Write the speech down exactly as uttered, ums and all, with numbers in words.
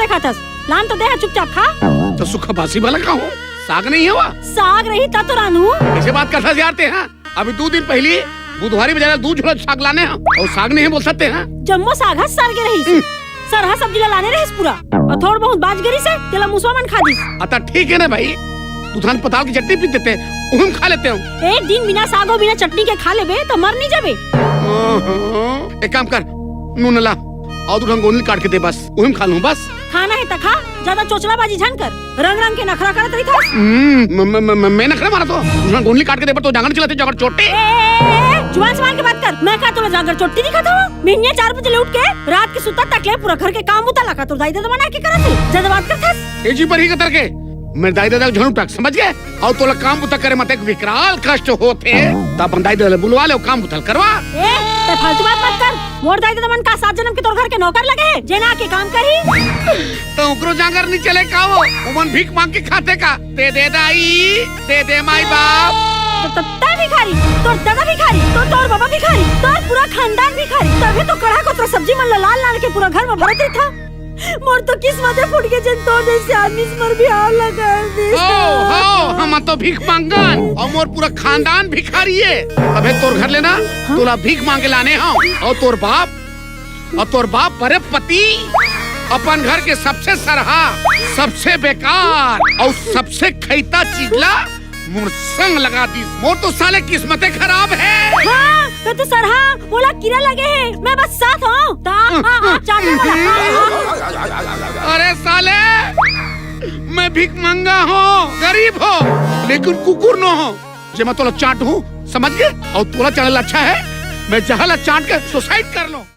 खाथस? लान तो दे हा, चुपचाप खा। तो सुखा बासी वाला का हो? साग नहीं है वा? साग रही ता तो रानू। कैसे बात करथस यार ते, हाँ? अभी दू दिन पहली बुधवारी बजार ले दू झोला साग लाने हा, अउ साग नहीं है बोलथस ते, हाँ? जम्मो साग हा सरगे रहिस। हम्म। सरहा सब्जी ला लाने रहिस पूरा, अउ थोड़ बहुत बाच गे रहिस हे, तेला मुसवा मन खा दिस। अता ठीक है ना भाई, तू थान पताल की चटनी पीस देते, उहम खा लेते हो। एक दिन बिना साग अउ बिना चटनी के खा लेबे तो मर नहीं जाबे। ओहो, एक काम कर, नून ला, अउ दू ठन गोंदली काट के दे बस, उहम खा लूं बस। खाना है त खा, ज्यादा चोचलाबाजी झन कर। रंग रंग के नखरा करत रहिथस। हम्म, म-, म-, म-, म-, मैं नखरा मारत हों? तुझे गोंदली काट के दे बर तो जांगर चिल्लाथे, जांगर चोट्टी। ए, ए, ए, ए, जुबान संभाल के बात कर। मैं का तोला जांगर चोट्टी दिखत हों? बिहनिया चार बजे ले उठ के रात के सुतत तक ले पूरा घर के काम बुता ला का तोर दाई ददा मन आके करत हे। ज्यादा बात करथस। ए जी पर ही कतर के, मैं दाई ददा के झन उठक, समझ गे? अउ तोला काम बुता करे म एक विकराल कष्ट होथे, त अपन दाई ददा ले बुलवा ले, काम बुता ल करवा। ए, ते फालतू बात मत कर। मोर दाई ददा मन का सात जनम के तोर घर के नौकर लगे हे, जेन आके काम करही? त ओकरो जांगर नहीं चले का वो? ओमन भीख मांग के खाथे का? दे दे दाई, दे दे माई बाप। त, त, तैं भिखारी, तोर ददा भिखारी, तोर, तोर बाबा भिखारी, तोर पूरा खानदान भिखारी। तभे तो कढ़ा कोतरा सब्जी मन ला लान लान के पूरा घर म भरत रहिथस। मोर तो किस्मते फूट गे, जेन तोर जइसे आदमी से मोर बिहाव ला कर दिस। हो, हो, हम तो भीख मांगन, अउ मोर पूरा खानदान भिखारी हे। अबे तोर घर ले ना, हाँ? तोला भीख मांगे लाने हों। अउ तोर बाप, अउ तोर बाप, अरे पति, अपन घर के सबसे सरहा, सबसे बेकार अउ सबसे खइता चीज ला मोर संग लगा दिस। मोर तो साले किस्मते खराब हे। हाँ, त तू सरहा, मोला कीरा लगे हे, मैं बस साथ हों। ता, हाँ, हाँ, चाटे वाला, हाँ, हाँ। अरे साले, मैं भीख मांगा हों, गरीब हों, लेकिन कुकुर नो हों, जे मैं तोला चाटहूं, समझ गे? अउ तोला चाटे ला अच्छा हे, मैं जहर ला चाट के suicide कर लूं।